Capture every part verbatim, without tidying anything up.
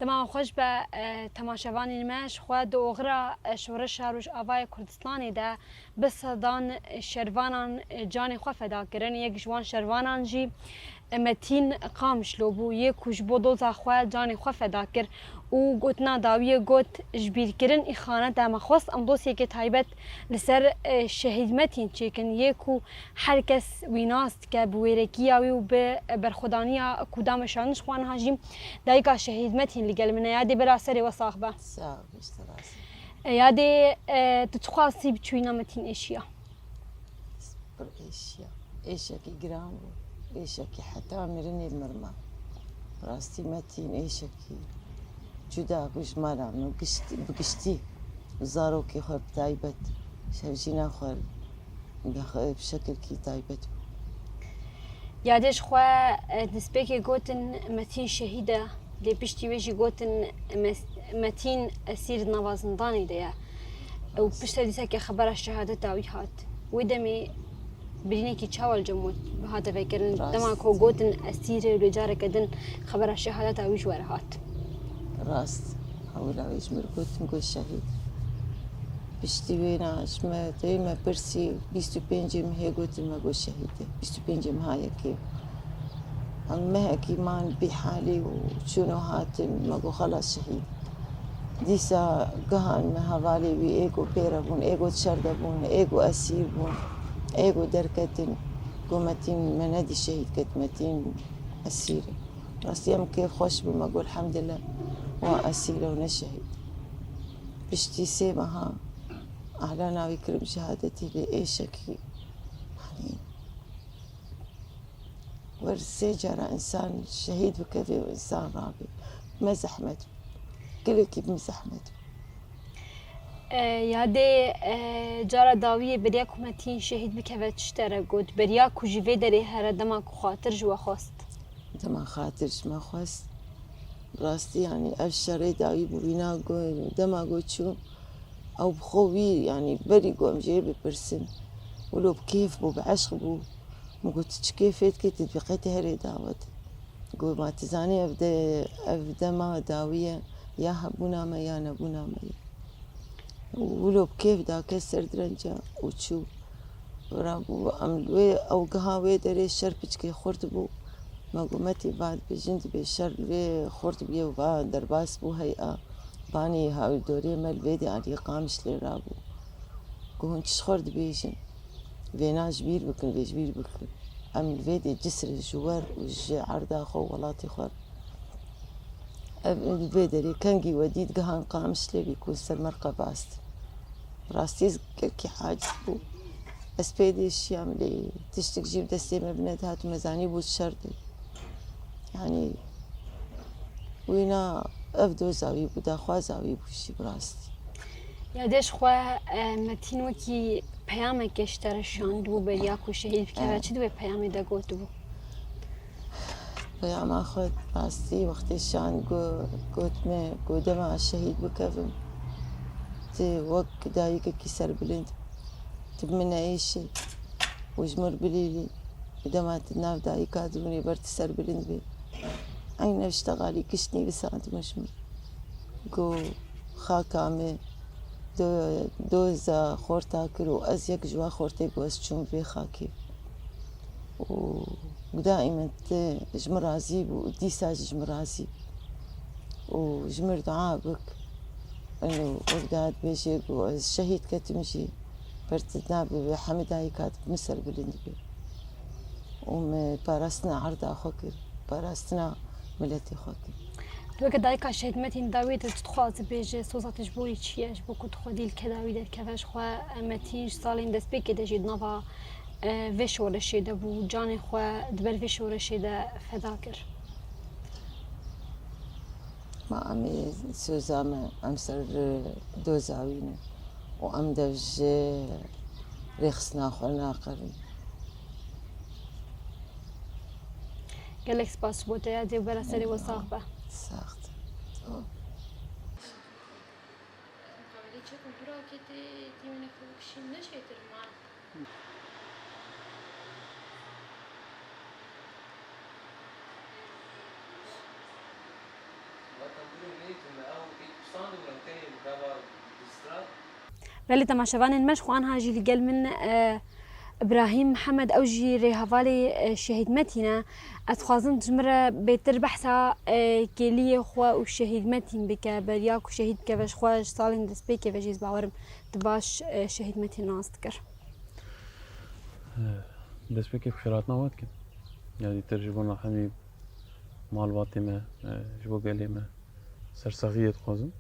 Dema xweş be, e, temaşevanên me, ji xwe di oxira, e, şoreşa Rojavayê Kurdistanê de bi sedan şervanan, e, canê xwe feda kirin. Yek ji wan şervanan jî, e, Metîn Qamişlo bû, yê ku ji bo doza xwe canê xwe feda kir û gotina dawiyê got, ji bîrkirin îxaneta me xwest em dosyekê taybet li ser, e, Şehîd Metîn çêkin, yê ku her kes wî nas dike, bi wêrekiya wî û bi berxwedaniya ku da meşandin. Ji xwe niha jî dayika Şehîd Metîn li gel min e. Yadê bira serê we sax be. Sağ ol, işte razı. E, yadê, e, tu çiqasî bi çûyîna Metîn êşiya? Pir êşiya. Êşekî giran bû. Êşekî heta mirinê mirma. Rastî Metîn êşekî cuda bû ji mala min giştî, bi giştî. Zarokê xwe bi taybet, şevjîna xwe bi xwe bi şekilkî taybet bû. Yadê ji xwe, e, destpêkê gotin Metîn şehîd e, lê piştî wê jî gotin Mes-, Metîn esîr di nava zindanê de ye. Û piştre dîseke xebera şehadeta wî hat. Wê demê birînekî çawa li cem we hate vekirin? Rast. Dema ku gotin esîr e, lê careke din xebera şehadeta wî ji we re hat. Rast. Hewla wê ji min gotin, got şehîd. Piştî wêna ji me, tevî me pirsî, bîst û pêncê mehê gotin me got şehîd e. Bîst û pêncê meha yekê. Em mehekî man bêhalî û çûn û hatin, me got xelas şehîd. Dîsa gihan me hevalê wî, ê ku pê re bûn, ê ku di şer de bûn, ê ku esîr bûn, ê ku derketin, got Metîn me nedî şehîd ket, Metîn esîr e. Rastî em kêfxweş bûn, me got elhamdulillah, wa esîr e û ne şehîd. Piştî sê meha alana wî kirim şehadetî, lê êşekî, yanî, wer sê cara însan şehîd bikeve û însan rabe. Me zehmet bû. Gelekî me zehmet bû. E, yadê, e, cara dawiyê beriya ku Metîn şehîd bikeve çi te re got? Beriya ku ji vê derê here dema ku xatir ji we xwest? Dema xatir ji me xwest. Rastî, yanî, ev şerê dawî bû, wîna got, dema got çû, ew bi xwe wî, yanî, berî got em jê bipirsin. Wilo bi kêf bû, bi eşq bû. Min got, tu çi kêfê dikî, tu dibî qey tê herê dawet. Got, ma tu zanî ev de, ev dema dawî ye, ya hebûna me ya nebûna me ye. Wilo bi kêf dake ser direnca û çû. Rabû em li wê, ew giha wê derê şer piçkê xurt bû. Me got, Metî, va dibêjin dibê şer li wê xurt bûye û va derbas bû heya. Banî hawîrdorê me li vê dê aliyê Qamişlê rabû. Got, hûn çi ji xwe re dibêjin? Vêna ji bîr bikin, vê ji bîr bikin. Em li vê dê cisrê ji we re û ji erda xwe û welatê xwe re. Ev, li vê derê kengî we dît, gihan Qamişlê bî ku ser me re qevast. Rastî ez gelkî aciz bû. Ez pê dê şiyam lê tiştik jî bi destê me bi nedihat û me zanî bû şer de. Yanî wîna ev doza wî bû, daxwaza wî bû jî bi rastî. Ya dê ji xwe, e, Metîn wekî peyameke ji te re şandibû beriya ku şehîd bikeve, Evet. Çi di wê peyamê de gotibû? Peyama xwe rastî wextê şand got, got me, got dema ez şehîd bikevim, tu wek dayikekî serbilind, tu bi min neêşî û ji min re bilîlî. Dema tu nav dayika de rûnê ber tu serbilind bî. Eyn ev ştegalî kiştî wisa dime ji min. Got, xaka me do-, doza xorta kir û ez yek ji wa xortê ku ez çûm vê xakê. Û daîmen tu ji min razî bû û dîsa jî ji min razî bû. Û ji min re dua bik. Eno wek dibêje ku ez şehîd ketim jî, ber tu navê wê hemî dayika tu bi min serbilind bî. Û me parastina erda xwe kir, parastina miletê xwe kir. Tu weke dayika Şehîd Metîn dawiyê tu çi dixwazî bêje, soza te ji bo wî çi ye, ji bo ku tu xwedî li kedawî derkeve? Ji xwe Metîn ji salên destpêkê de jî di nava, e, vê şoreşê de bû, canê xwe di ber vê şoreşê de feda kir. Ma em ê soza me, em ser, e, doza wî ne û em dev ji rêxistina xwe naqirin. Gelek spas ji bo te ya dê û bera serê we sax be. Sax be. Muqavelê çek û dû raketê dîmenê xwe bikişîn ne jêtir man. Belê temaşevanên me, ji xwe anha jî li gel min, e, Îbrahîm Mihemed, ew jî rêhevalê, e, Şehîd Metîn e. Ez dixwazim ji min re bêtir behsa, e, kêliyê xwe û Şehîd Metîn bike, beriya ku şehîd bikeve ji xwe ji salên destpêkê ve jî ez bawerim tu baş, e, Şehîd Metîn nas dikir. Destpêkê bi xêrhatina we dikim. Ya dîtir ji bona hemî malbatê me, e, ji bo gelê me sersaxiyê dixwazim.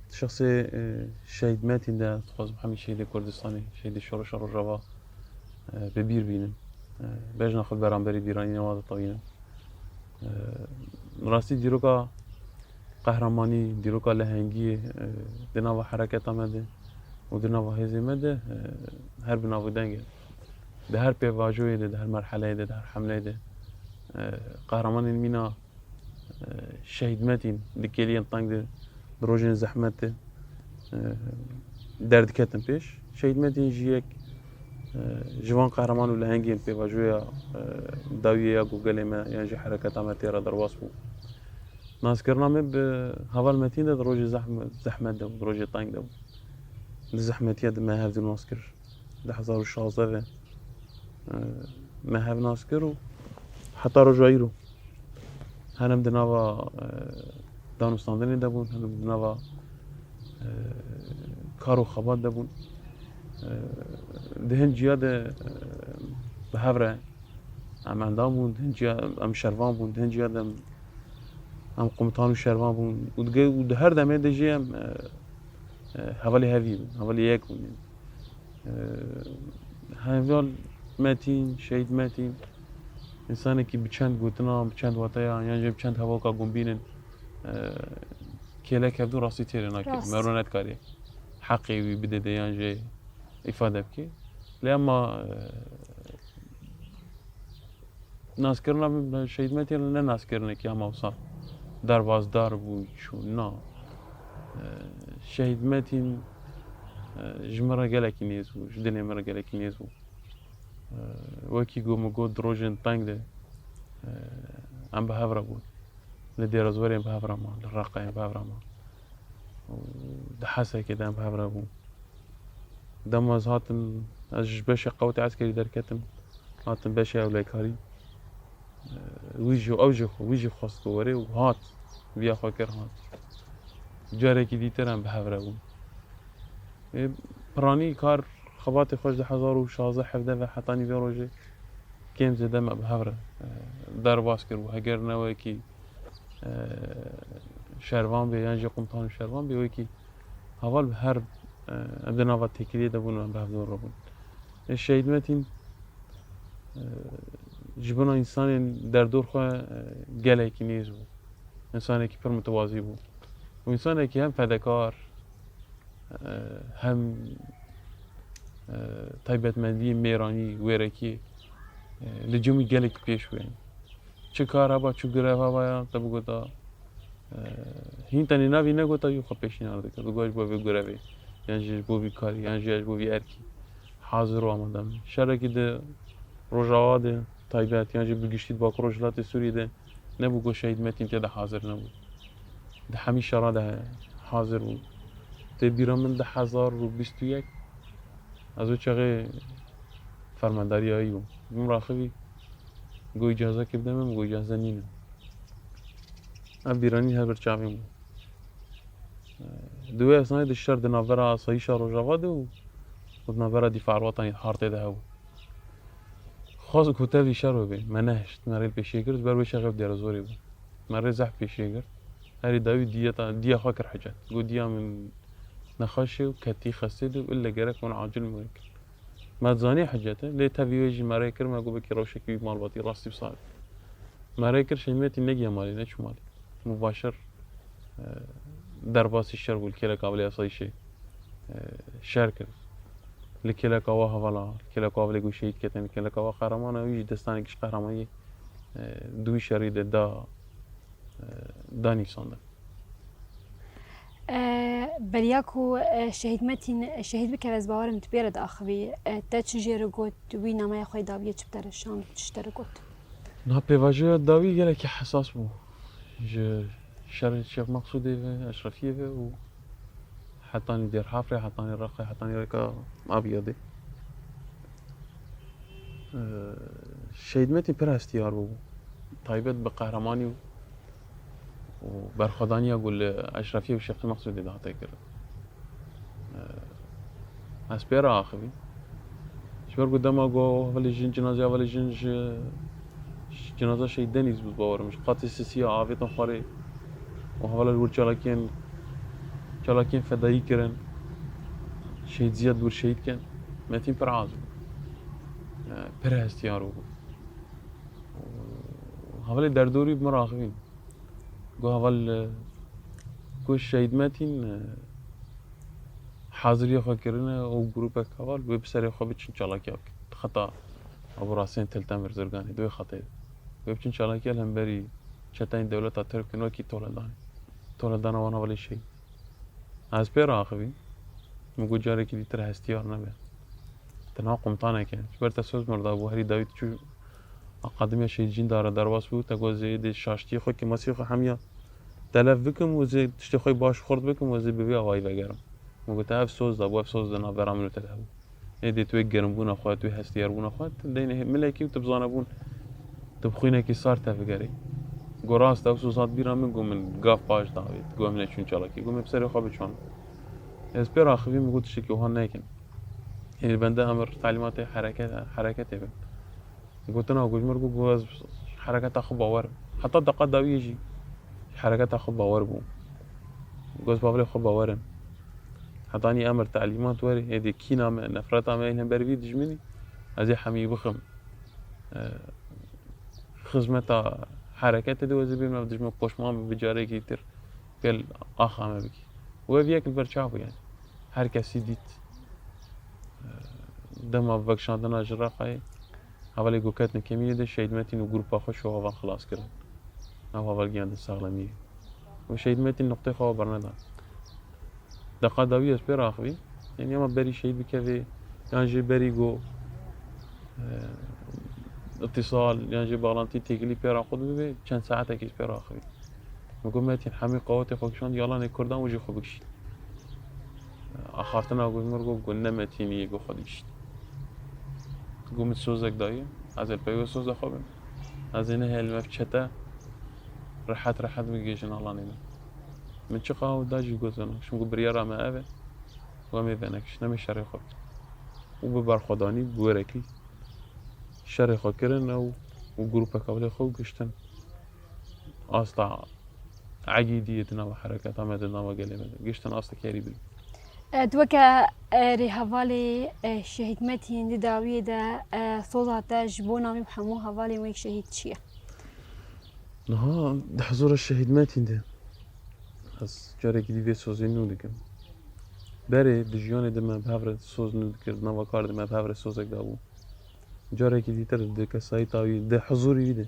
Di şexsê, e, Şehîd Metîn de dixwazim hemî şehîdê Kurdistanê, şehîdê Şoreşa Rojava, e, bi bîr bînim. E, bejna xwe li beramberî bîranîna wan de tewînim. E, rastî dîroka qehremanî, dîroka lehengiyê, e, di nava hereketa me de û di nava hêzê me de, e, her bi nav û deng e. Di her pêvajoyê de, di her merheleyê de, di her hemleyê de, e, qehremanên mîna, e, Şehîd Metîn di kêliyên teng de, di rojên zehmet de, e, derdiketin pêş. Şehîd Metîn jî yek, e, ji van qehreman û lehengên pêvajoya, e, dawiyê ya ku gelê me yan jî hereketa me tê re derbas bû. Naskirina me bi heval Metîn de di rojê zehm-, zehmet de bû, di rojê teng de bû. Di zehmetiya de me hev di nas kir. Du hezar û şazdeh ve, e, me hev nas kir û heta roja îro. Henem di nava, e, danûstandinê de bûn, henem di nava, e, kar û xebat de bûn. E, di hin ciya de, e, bi hev re em endam bûn, di hin ciya em şervan bûn, di hin ciya de em, em qumitan û şervan bûn. Û di ge-, û di her demê de jî em, e, e, hevalê hevî bûn, hevalê yek bûn. E, heval Metîn, Şehîd Metîn, însanekî bi çend gotina, bi çend wateya, yan jî bi çend hevoka gombînin, e, kêlek hevdû rastî têrê nakir. Rast. Mero nedikare heqê wî bide de yan jî îfade bike. Lê ema, e, Naskirina min bi Şehîd Metîn re ne naskirinekî hema wisa derbasdar bû, çû, na. E, Şehîd Metîn, e, ji min re gelekî nêz bû, ji dinê min re gelekî nêz bû. E, wekî ku min got, di rojên teng de, e, em bi hev re bûn. Li Dêrezorê em bi hev re man, li Reqayê em bi hev re man. Û di Hesekê de em bi hev re bûn. Dema ez hatim, ez ji beşê qewtê eskerî derketim, hatim beşê ewlekarî. Wî jî, ew jî xwe, wî jî xwest ku were û hat. Viya xwe kir, hat. Carekî dîtir em bi hev re bûn. Ê, piranî kar xebatê xwe ji du hezar û şazdeh hevdeh ve heta nîvê rojê kêm zêde me bi hev re, e, derbas kiribû. Heger ne wekî, e, şervan bê yan jî qumtan û şervan bê, wekî heval bi her, e, em di nava têkiliyê de bûn û em bi hevdû re bûn. E, Şehîd Metîn, e, ji bona însanên derdor xwe, e, gelekî nêz bû. Însanekî pir mitewazî bû. Û însanekî hem fedekar, e, hem, e, taybetmendiyê mêranî, wêrekî, e, li cem wî gelekî pêş bû. Çi kar heba, çi grev heba ya, te bigota, e, hîn tenê navî negota, yû xwe pêşniyar dikir. Digot ji bo vê grevê, yan jî ji bo vî karî, yan jî ji bo vî erkî hazir û amade me. Şerekî di Rojava de taybet, yan jî bi giştî di Bakur Rojhilatê Sûriyê de nebû ku Şehîd Metîn tê de hazir nebû. Di hemî şera de hazir bû. Tê bîra min du hezar û bîst û yek, ez o çaxê fermandariya wî bûm. Bûm raxivî, got îcaze kê bide min, got îcaze nîne. Ev bîranî her bir çavê min bû. Di wê esnayê de şer di navbera asayîşa Rojava de û, û di navbera Dîfa Erwatan Hartê de hebû. Xwest ku tevî şer bibe, me nehişt, me rê pêşiye girt, ber wê çaxê Dêrezorê bû. Me rê zehf pêşiye girt. Herî dawî diyeta, diya xwe kir hicet. Got diya min nexweş e û ketî xestê de û ille gerek wan acil min wê kir. Me zanî hicet e, lê tevî wê jî me rê kir, me got belkî rewşekî wî malbatî rastî bi sar. Me rê kir, Şehîd Metîn negiya malê, neçû malê. Mubaşir, e, derbasî şer bû, li kêleka avilê asayîşê, e, şer kir. Li kêleka wa hevala, li kêleka wa avilê ku şehîd ketin, li kêleka wa qehreman e, wî jî destanekî ji qehremaniyê, e, di wî şerî de da, e, da nîşandin. E, beriya ku, e, Şehîd Metîn, e, şehîd bikeve, ez bawerim tu pê re diaxivî. E, te çi jê re got, wî nameya xwe yê dawiyê çi bi te re şand, çi ji te re got? Niha pêvajoya dawî gelekî hesas bû. Ji Şerê Şêx Meqsûdê ve, Eşrefiyê ve û hetanî Dêrhafrê, hetanî Reqê, hetanî Rêka Abiyadê. Ee, Şehîd Metîn pir hestiyar bû. Taybet bi qehremanî û, û berxwedaniya ku li Eşrefiyê û Şêxê Meqsûdê dihate kirin. Ee, ez pê re axivîm. Ji ber ku dema ku hevalê jin, cenazeya hevalê jin ji, ji cenaza Şehîd Denîz bû, bawer im, ji qatê sisiya avêtin xwarê û hevala li wir çalakiyên, çalakiyên fedayî kirin. Şehîd Ziyad wir şehîd kirin. Metîn pir aciz bû. Ee, pir hestiyar bû. Hevalê derdorî bi min re axivîn. Got heval, e, got Şehîd Metîn, e, haziriyê xwe kirine û grûpek heval wê bi serê xwe biçin çalakiya bikin. Di xeta aborasên Til Temir Zirganê, di wê xetê de. Wê biçin çalakiya li hemberî çeteyên dewleta Tirk in wekî toledanê. Toledana wan hevalê şehîd. Ez pê re axivîm. Min got carekî dîtir hestiyar nebe. Te niha komutaneke. Ji ber te soz mir dabû, herî dawî diçû Akademiya Şehîd Jînda re derbas bû, te got, "Ez ê êdî şaştiyê xwe, kêmasiyê xwe hemiya telef bikim û ez ê tiştê xwe baş xurt bikim û ez ê bi vî awayî vegerim." Min got, "Te ev soz dabû, ev soz di navbera min û te de hebû. Êdî tu wê germbûna xwe, tu wê hestiyarbûna xwe, tu deynê milekî û tu bi zanebûn, tu bi xwînekî sar te vigerî." Got, "Rast e, ew soz hat bîra min, got min gav paş davêt, got min neçûn çalakî, got min bi serê xwe biçûn." Ez pê re axivîm, min got, "Tiştekî wiha nekin." Ê, bende emir telîmatê hereket, hereketê bin. Gotina ku ji mir got, got, "Ez hereketa xwe bawer im." Heta deqa dawiyê jî ji hereketa xwe bawer bûm. Got, "Bavilê xwe bawer im." Hetanî emir telîmat were, êdî kîna me, nefreta me ên hember vî dijminî, ez ê hemî bixim. E, xizmeta hereketê de ez ê bêm, ev dijmin poşman bi, bi carekî tir gel axa me bikî. Û ev yek li ber çav bû yani. Her kesî dît. Dema vekişandina ji Reqayê, hevalê ku ketin kêmiyê de Şehîd Metîn û grûpa xwe şovavan xilas kirin. Ew heval giyandin saxlemiyê. Û Şehîd Metîn nuqtê xwe berneda. Deqa dawî ez pê re axivîm. Yani ema berî şehîd bikevê, yan jî berî ku, e, îtîsal, yan jî bağlantî têkilî pê re xwe bibe, çend saetekî ez pê re axivîm. Min got, Metîn hemî qawetê xwe kişand, yalanê Kurdan û jî xwe bikişît. Axaftina ku ji mir got, got, "Ne Metînî yê ku xwe dikişît." Got, "Min sozek daye, ez ê li pey wê soza xwe bim. Ez ê nehêlim ev çete rehet rehet bigihêjin alanê me." Min çiqa ew da jî got, "Venakiş." Min got, "Biryara me ev e, û em ê venekiş, em ê şerê xwe bikin." Û bi berxwedanî, bi werekî şerê xwe kirin ew û grûpeka bilê xwe û giştin asta egîdiyê di nava hereketa me de, di nava gelê me de. Giştin asta kerî bin. E, tu weke, e, rêhevalê, e, Şehîd Metîn di dawiyê de, e, soza te ji bo navî hemû hevalên wê şehîd çi ye? Niha di hizûra Şehîd Metîn de ez carekî dî vê sozê nû dikim. Berê di jiyanê de me bi hev re soz nû dikir, di nava kar de me bi hev re sozek dabû. Carekî dîtir di kesayeta wî, di hizûrî wî de,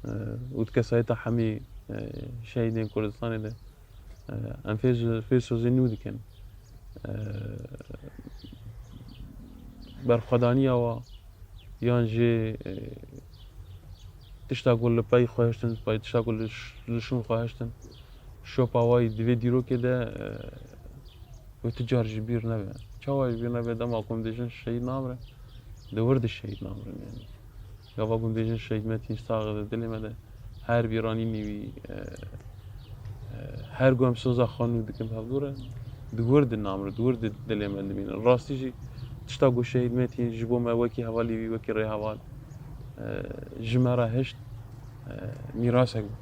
e, û di kesayeta hemî, e, şehîdên Kurdistanê de, e, em fê, fê sozê nû dikin. E, berxwedaniya wa yan jî, e, tişta ku li pey xwe hiştin, pey tişta ku li ş-, li şûn xwe hiştin, şopa wa yî di vê dîrokê de, e, wê tu car ji bîr nebe. Çawa ji bîr nebe? Dema ku em dibêjin şehîd namire, di wir de şehîd namirin yani. Gava ku em dibêjin Şehîd Metîn sax e di dilê me de, her bîranînê wî, e, e, her ku em soza xwe nû dikin bi hevdû re, di wir de namire, di wir de dilê me dimîne. Rastî jî tişta ku Şehîd Metîn ji bo me wekî hevalî wî, wekî rêheval, e, ji me re hişt, e, mîrasek bû.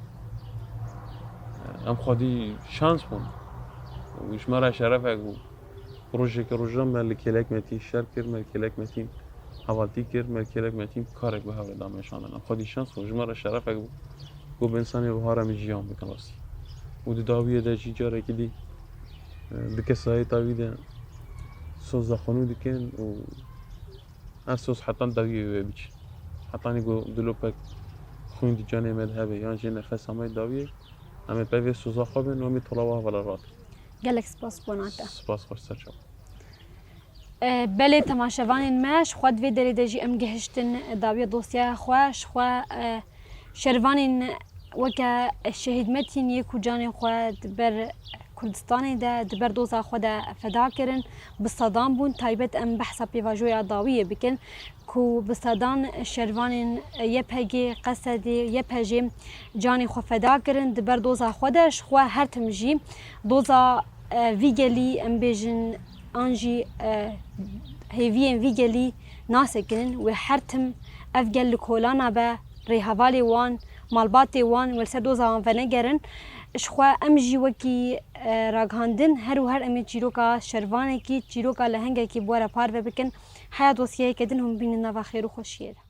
E, em xwedî şans bûn. Û ji me re şerefek bû. Rojekê rojan me li Kêlek Metîn şer kir, me li Kêlek Metîn hevaltî kir, me li Kêlek Metîn karek bi hev re da meşandin. Em xwedî şans bûn. Ji me re şerefek bû. Ku bi insanê wiha re em jiyan bikin rastî. Û di dawiyê de jî carekî dî, e, di kesayeta wî de soza xwe nû dikin û ev soz hetan dawiyê wê biçin. Hetanî ku dilopek xwîn di canê me de hebe, yan jî nefesa me dawiyê, em ê pevê soza xwe bin û em ê tola wa hevala rakin. Gelek spas bona te. Spas, xweş ser çav. E, belê temaşevanên me, ji xwe di vê derê de jî em gihiştin dawiya dosyeya xwe, ji xwe, e, şervanên Weke Şehîd Metîn yê ku canê xwe di ber Kurdistanê de, di ber doza xwe de feda kirin, bi sedan bûn. Taybet em behsa pêvajoya dawiyê bikin ku bi sedan şervanên Y P G, Qesedê, Y P J canê xwe feda kirin di ber doza xwe de. Ji xwe her tim jî doza, e, vî gelî, em bêjin, an jî, e, hêviyên vî gelî nasekinin. Wê her tim ev gel li kolana be, rêhevalê wan, malbatê wan wê li ser doza wan venegerin. Ji xwe em jî wekî, e, ragihandin her û her em ê çîroka şervanekî, çîroka lehengekî bi we re parve bikin. Heya dosyeyeke din hûn bînin nava xêr û xweşiyê de.